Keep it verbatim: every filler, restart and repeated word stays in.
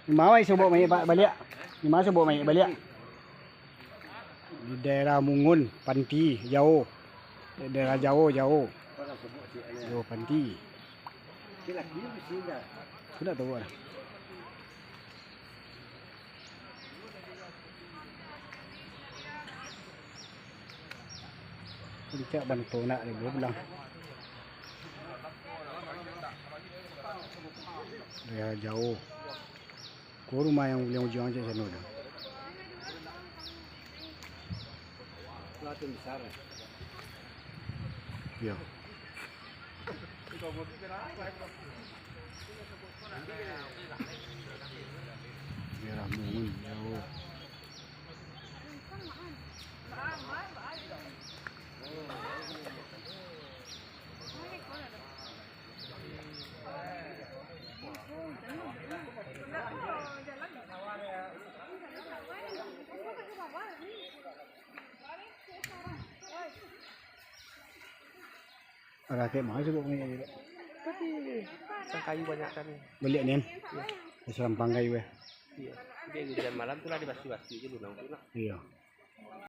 Di ma wai sobok mayik ba-, baliak? Di ma sobok mayik baliak? Di daerah Mungun, Panti, jauah. Daerah jauah, jauah. Jauah Panti. Aku ndak tahu lah. Puncak Banto nak ribu pulang. Daerah jauah. Ko rumah yang, yang ujuang cak sano tu. Latin besar. Iyo. Daerah Mungun, jauah. Arah kek ma sobok mayik tadi? Tadi, batang kayu banyak kan. Baliak nian? Iyo. Sarampang kayu, eh? Iyo. Jadi hujan malam tu lah dibasuah-basuah se lunang tu lah. Iyo.